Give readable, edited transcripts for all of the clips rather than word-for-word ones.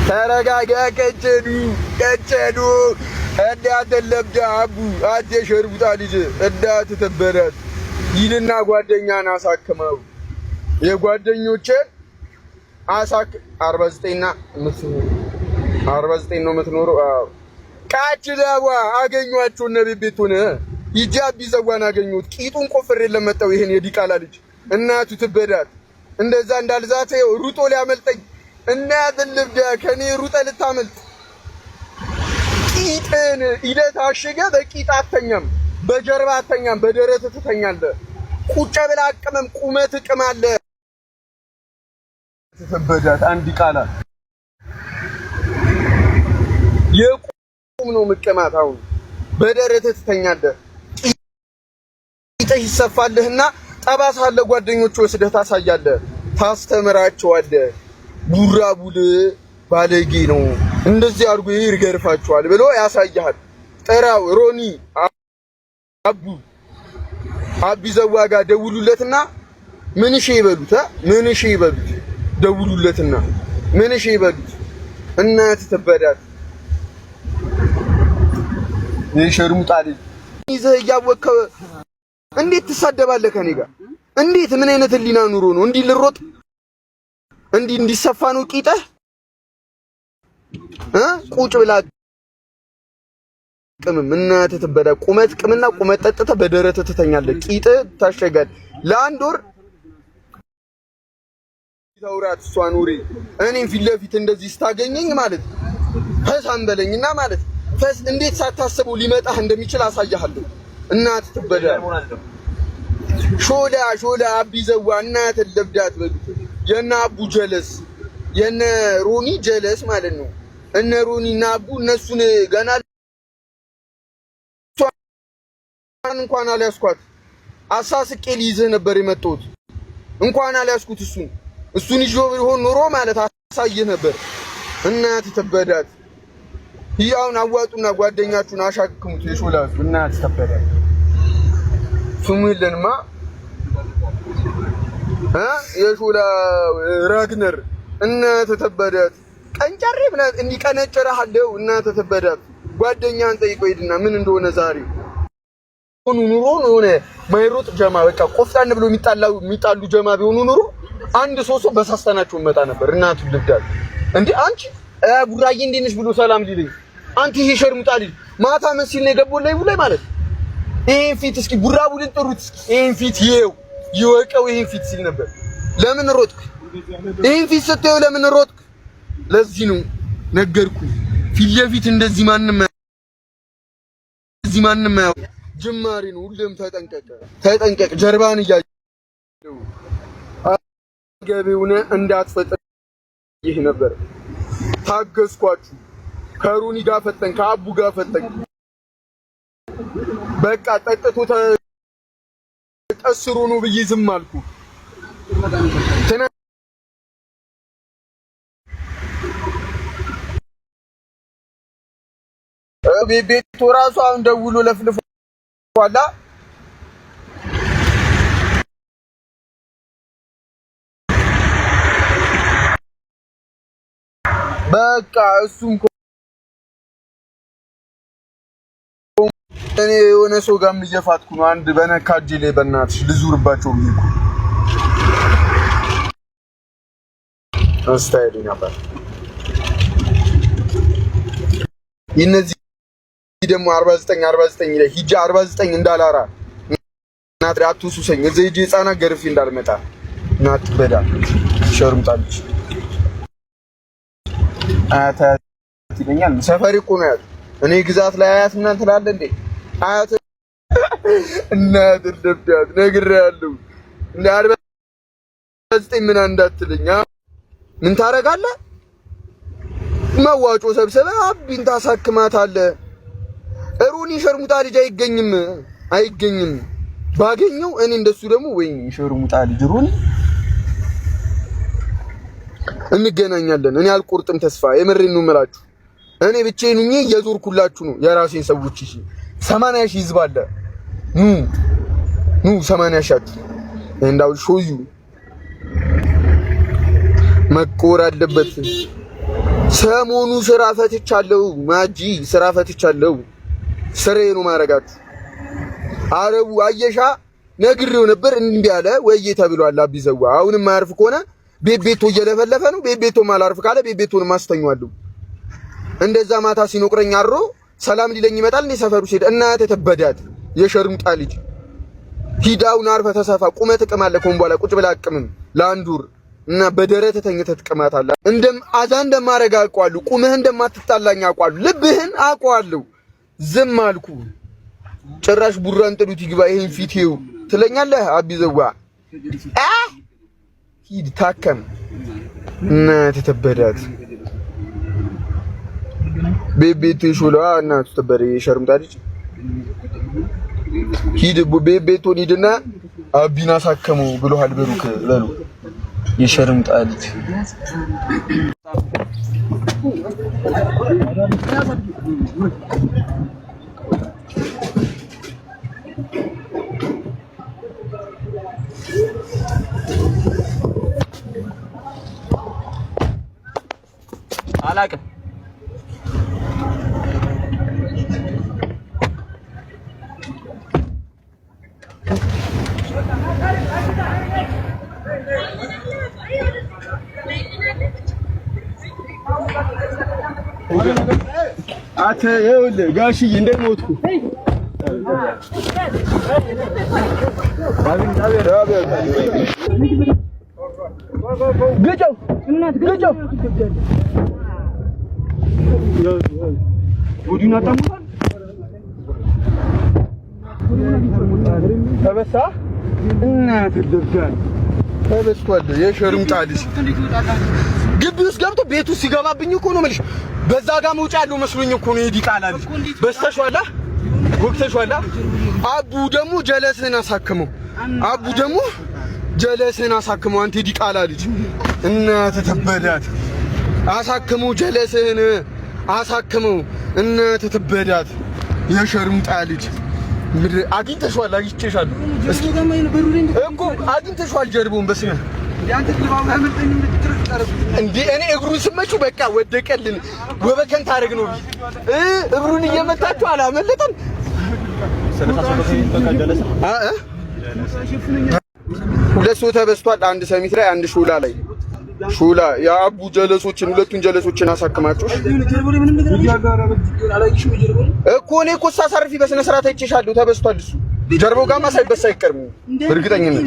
ተረጋጋ። ቀጨኑ ቀጨኑ እንዳትለብዳ አቡ አንተ የሸርሙጣ ልጅ እንዳትተበረት ይልና ጓደኛን አሳክመው የጓደኞቼን አሳክ 49 እና 49 ነው የምትኖረው። ቃች ዘዋ አገኟቸው እነ ቤቤቱን ሂጃብ ዘዋን አገኙት። ቂጡን ቆፍሬ ለመጣው ይሄን የዲቃላ ልጅ እናቱ ትበዳት። እንደዛ እንዳልዛተ ሩጦ ሊያመልጠኝ እናትን ልብዳ ከኔ ሩጠ ልታመልጥ ቂጥን ኢለት አሽገ በቂጥ አተኛም፣ በጀርባ አተኛም፣ በደረት ትተኛለህ። ቁጭ ብለህ አቅመም ቁመት እቅማለህ። ትበዳት አንድ ቃላ የቁም ነው ምቅማት። አሁን በደረት ትተኛለህ። ቂጥህ ይሰፋልህና ጠባሳ አለ ጓደኞች ወስደህ ታሳያለህ፣ ታስተምራቸዋለህ። ቡራቡል ባለጌ ነው እንደዚህ አድርጎ ይገርፋቸዋል ብሎ ያሳያል። ጥራው ሮኒ አቡ አቢ ዘዋጋ ደውሉለትና ምን ሺ ይበሉት፣ ምን ሺ ይበሉት፣ ደውሉለትና ምን ሺ ይበሉት። እናት ትበዳት የሸርሙጣ ልጅ ይዘህ እያወቅህ እንዴት ትሳደባለህ ከኔ ጋር? እንዴት ምን አይነት ህሊና ኑሮ ነው? እንዲህ ልሮጥ እንዲህ እንዲሰፋ ነው ቂጠህ እ ቁጭ ብላ ቅምም እናትህ ትበዳ። ቁመት ቅምና ቁመት ጠጥተህ በደረትህ ትተኛለህ። ቂጥህ ታሸጋል ለአንድ ወር ተውራት እሷን ወሬ እኔም ፊት ለፊት እንደዚህ ስታገኘኝ ማለት ፈሳም በለኝና ማለት ፈስ እንዴት ሳታስበው ሊመጣህ እንደሚችል አሳያለሁ። እናትህ ትበዳ። ሾላ ሾላ አቢዘዋ እናትህ ለብዳት በሉት። የነ አቡ ጀለስ የነ ሮኒ ጀለስ ማለት ነው። እነ ሮኒ እና አቡ እነሱን ገና እንኳን አልያዝኳት። አሳስቄ ሊይዝህ ነበር የመጣሁት። እንኳን አልያዝኩት እሱን እሱን ይዞ ቢሆን ኑሮ ማለት አሳይህ ነበር። እናትህ ትበዳት። ይያውን አዋጡና ጓደኛችሁን አሻክሙት። የሾላ እናትህ ትበዳት። ስሙ የለንማ እ የሾላ ራግነር እናትህ ትበዳት። ቀንጨሬ ምናምን እንዲቀነጨረሃለው እናትህ ትበዳት። ጓደኛህን ጠይቆ ሂድና ምን እንደሆነ ዛሬ ሆኑ ኑሮ የሆነ ማይሮጥ ጀማ በቃ ቆፍጣን ብሎ የሚጣሉ ጀማ ቢሆኑ ኑሮ አንድ ሶስት ሰው በሳስተናቸው መጣ ነበር። እናቱ ልብዳል እንዴ አንቺ ቡራዬ እንዴት ነሽ ብሎ ሰላም ሊለኝ አንቺ ይሄ ሸርሙጣ ልጅ ማታ ምን ሲል ነው የገባው ላይ ቡላይ ማለት ይሄን ፊት እስኪ ቡራቡልን ጥሩት እስኪ ይሄን ፊት ይኸው ይወቀው ይሄን ፊት ሲል ነበር። ለምን ሮጥክ? ይሄን ፊት ስትየው ለምን ሮጥክ? ለዚህ ነው ነገርኩ። ፊት ለፊት እንደዚህ ማንም እዚህ ማንም አያውቅም። ጅማሬ ነው። ሁሌም ተጠንቀቅ፣ ተጠንቀቅ። ጀርባን እያየሁ ገቢውን እንዳትፈጥር ይህ ነበር። ታገዝኳችሁ። ከሩኒ ጋር ፈጠን፣ ከአቡ ጋር ፈጠን። በቃ ጠጥቶ ተቀስሮ ነው ብዬ ዝም አልኩ። ቤቱ ራሱ አሁን ደውሎ ለፍልፎ ኋላ በቃ እሱም እኔ የሆነ ሰው ጋርም እየፋትኩ ነው። አንድ በነካ እጄ ላይ በእናትሽ ልዙርባቸው ብዬ እኮ ስታይል ነበር። እነዚህ ደግሞ 49 49 ላይ ሂጄ 49 እንዳላራ እናት አትሱሰኝ። እዚህ ሂጄ ህፃናት ገርፌ እንዳልመጣ እናት በዳ ሸርምጣለች። አያት አያት ይለኛል። ሰፈሪ እኮ ነው ያት እኔ ግዛት ላይ አያት ምናምን ትላለህ እንዴ? አያት እናት ደብዳት ነግሬሃለሁ። እንደ 49 ምናምን እንዳትለኝ። ምን ታደርጋለህ? መዋጮ ሰብስበህ አቢን ታሳክማታለህ። ሩኒ ሸርሙጣ ልጅ አይገኝም፣ አይገኝም። ባገኘው እኔ እንደሱ ደግሞ ወይ ሸርሙጣ ልጅ ሩኒ እንገናኛለን። እኔ አልቆርጥም ተስፋ፣ የምሬን ነው የምላችሁ። እኔ ብቻዬን ሁኜ እየዞርኩላችሁ ነው የራሴን ሰዎች። እሺ 80,000 ህዝብ አለ። ኑ ኑ 80,000 እንዳው ሾዩ መቆር አለበት። ሰሞኑ ስራ ፈትቻለሁ። ማጂ ስራ ፈትቻለሁ። ስሬ ነው ማረጋችሁ። አረቡ አየሻ ነግሬው ነበር እንቢ አለ ወዬ ተብሏል። አቢዘዋ አሁንም ማያርፍ ከሆነ ቤቤቶ እየለፈለፈ ነው። ቤቤቶ ማላርፍ ካለ ቤቤቶን ማስተኛዋለሁ። እንደዛ ማታ ሲኖቅረኝ አድሮ ሰላም ሊለኝ ይመጣል። እኔ ሰፈሩ ሲሄድ እናቴ ተበዳት የሸርሙጣ ልጅ ሂዳውን አርፈ ተሰፋ ቁመ ትቅማለህ። ከሆን በኋላ ቁጭ ብላ አቅምም ለአንድ ወር እና በደረት ተኝተህ ትቅማታለህ። እንደም አዛ እንደማረግ አውቀዋለሁ። ቁመህ እንደማትጣላኝ አውቀዋለሁ። ልብህን አውቀዋለሁ። ዝም አልኩ። ጭራሽ ቡራን ጥሉት ይግባ ይሄን ፊቴው ትለኛለህ። አቢዘዋ አ ሂድ ታከም። እናትህ ተበዳት። ቤቤቱ ሾላ እናቱ ተበደ የሸርምጣ ልጅ ሂድ ቤቤቱን ሂድና አቢን አሳከመው ብሎሃል ብሩክ በሉ የሸርምጣ ልጅ አላቅም። አንተ ይኸውልህ ጋሽዬ እንዳይሞትኩ ግጨው ግጨው። ተበሳ እናትህ ልብዳል ተበስቷል። የሸርሙጣ ልጅ ግቢ ውስጥ ገብቶ ቤቱ ሲገባብኝ እኮ ነው የምልሽ። በዛ ጋር መውጫ ያለው መስሎኝ እኮ ነው። የዲቃላ ልጅ በስተሽዋላ ወቅተሽዋላ። አቡ ደግሞ ጀለስህን አሳክመው። አቡ ደግሞ ጀለስህን አሳክመው። አንተ የዲቃላ ልጅ እናትህ ትበዳት። አሳክመው፣ ጀለስህን አሳክመው። እናትህ ትበዳት። የሸርሙጣ ልጅ አግኝተሽዋል። አግኝቼሻለሁ እኮ አግኝተሽዋል። ጀርባውን በስመ እንዴ እኔ እግሩን ስመችው በቃ ወደቀልን። ወበከን ታደርግ ነው እግሩን እየመታችሁ አላመለጠን። ሁለት ሰው ተበስቷል። አንድ ሰሚት ላይ አንድ ሾላ ላይ ሾላ የአቡ ጀለሶችን ሁለቱን ጀለሶችን አሳክማችሁ እኮ እኔ እኮ ሳሳርፊ በስነ ስርዓት አይቼሻለሁ። ተበስቷል። እሱ ጀርባው ጋማ ሳይበሳ አይቀርም በእርግጠኝነት።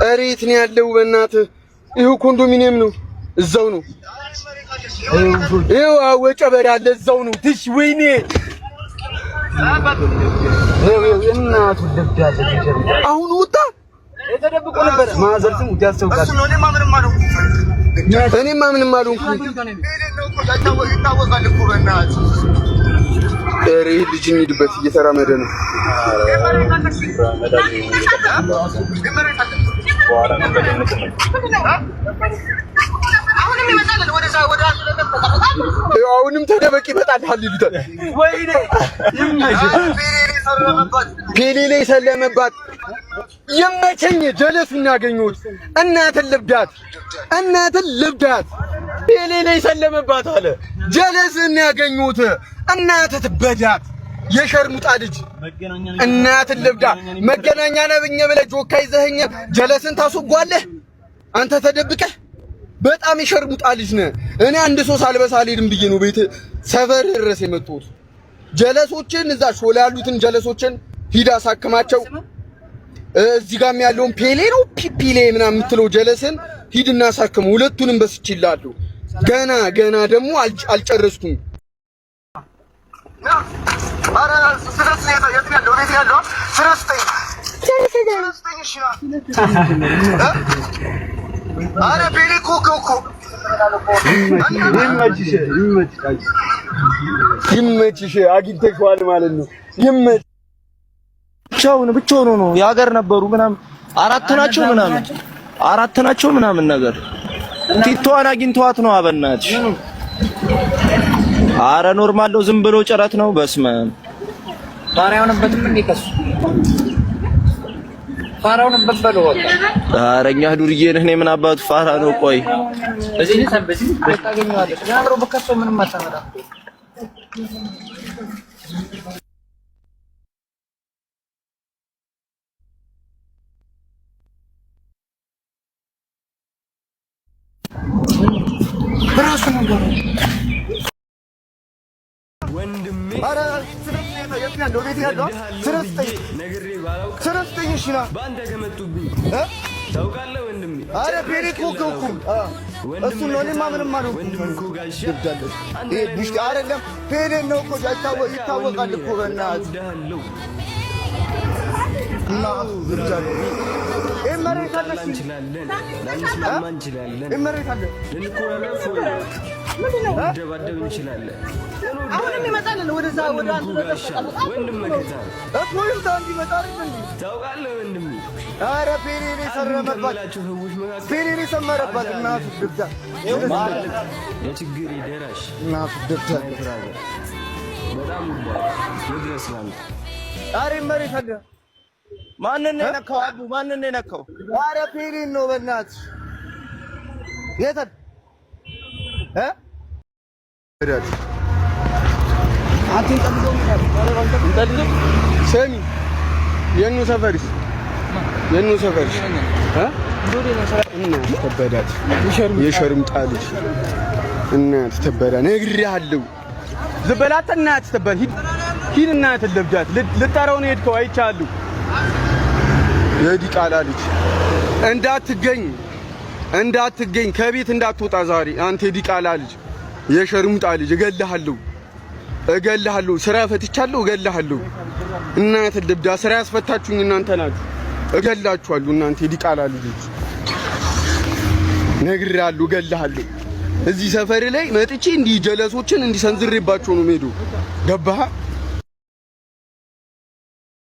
ኧረ የት ነው ያለው? በእናትህ ይኸው ኮንዶሚኒየም ነው፣ እዛው ነው። ይኸው ወጨበሬ አለ፣ እዛው ነው። ትሽ ወይኔ አሁን ወጣ። እኔማ ምንም አልሆንኩም። ኧረ ይህ ልጅ እንሂድበት፣ እየተራመደ ነው። አሁንም ተደበቅ ይመጣል ይሉታል። ፔሌ ላይ ሰለመባት። ይመቸኝ ጀለሱን ያገኘሁት እናትን ልብዳት፣ እናትን ልብዳት። ፔሌ ላይ ሰለመባት አለ ጀለስን ያገኘሁት እናትህ ትበዳት። የሸርሙጣ ልጅ እናትን ልብዳ። መገናኛ ነብኝ ብለህ ጆካ ይዘኸኝ ጀለስን ታስወጓለህ አንተ ተደብቀህ። በጣም የሸርሙጣ ልጅ ነህ። እኔ አንድ ሰው ሳልበሳ አልሄድም ብዬ ነው ቤት ሰፈር ድረስ የመጡት። ጀለሶችን እዛ ሾላ ያሉትን ጀለሶችን ሂድ አሳክማቸው። እዚህ ጋርም ያለውን ፔሌ ነው ፒፒሌ ምናምን የምትለው ጀለስን ሂድና አሳክመው። ሁለቱንም በስችላለሁ። ገና ገና ደግሞ አልጨረስኩም። ይመችሽ፣ አግኝተሽዋል ማለት ነው። ይመችሽ። ብቻውን ብቻውን ሆኖ የሀገር ነበሩ ምናምን አራት ናቸው ምናምን አራት ናቸው ምናምን ነገር ቲቶዋን አግኝተዋት ነው። አበናትሽ አረ normal ነው፣ ዝም ብሎ ጭረት ነው። በስመ ፋራ የሆነበትም እንዴ ከሱ ፋራ ሆነበት በለው በቃ። ኧረ እኛ ዱርዬ ነህ። እኔ ምን አባቱ ፋራ ነው? ቆይ በዚህ በዚህ ታገኘዋለህ። በከሰው ምንም አታመጣም። በራሱ ነገር ይታወቃል እኮ በእናትህ ልንደባደብ እንችላለን። አሁንም ይመጣል። ወደዛ ወደ አንተ ወንድም መከታ እኮ ይምጣ እንዲመጣ አይደል እንዴ? ታውቃለህ ወንድሜ። ኧረ ፔሬ ሰረመባት፣ ፔሬ ሰመረባት። እናቱ ድብዳ የችግር ደራሽ እናቱ ድብዳ። በጣም ይድረስ ላንተ። ኧረ መሬት አለ። ማንን ነው የነካው? አቡ ማንን ነው የነካው? ኧረ ፔሬን ነው በእናትሽ። የት አለ እ ስሚ የኑ ሰፈርሽ የኑ ሰፈርሽ እናት ተበዳት የሸርምጣ ልጅ እናት ተበዳ ነግሬሃለሁ። ዝም በላት እናት ተበዳ ሂድ ሂድ እናት ልብዳት ልጠራው ነው የሄድከው አይቻለሁ። የዲቃላ ልጅ እንዳትገኝ እንዳትገኝ ከቤት እንዳትወጣ ዛሬ አንተ የዲቃላ ልጅ የሸርሙጣ ልጅ እገልሃለሁ፣ እገልሃለሁ። ስራ ፈትቻለሁ፣ እገልሃለሁ። እናንተ ልብዳ ስራ ያስፈታችሁኝ እናንተ ናችሁ። እገላችኋለሁ። እናንተ የዲቃላ ልጆች ነግሬሃለሁ፣ እገልሃለሁ። እዚህ ሰፈር ላይ መጥቼ እንዲህ ጀለሶችን እንዲህ ሰንዝሬባቸው ነው የምሄደው። ገባህ?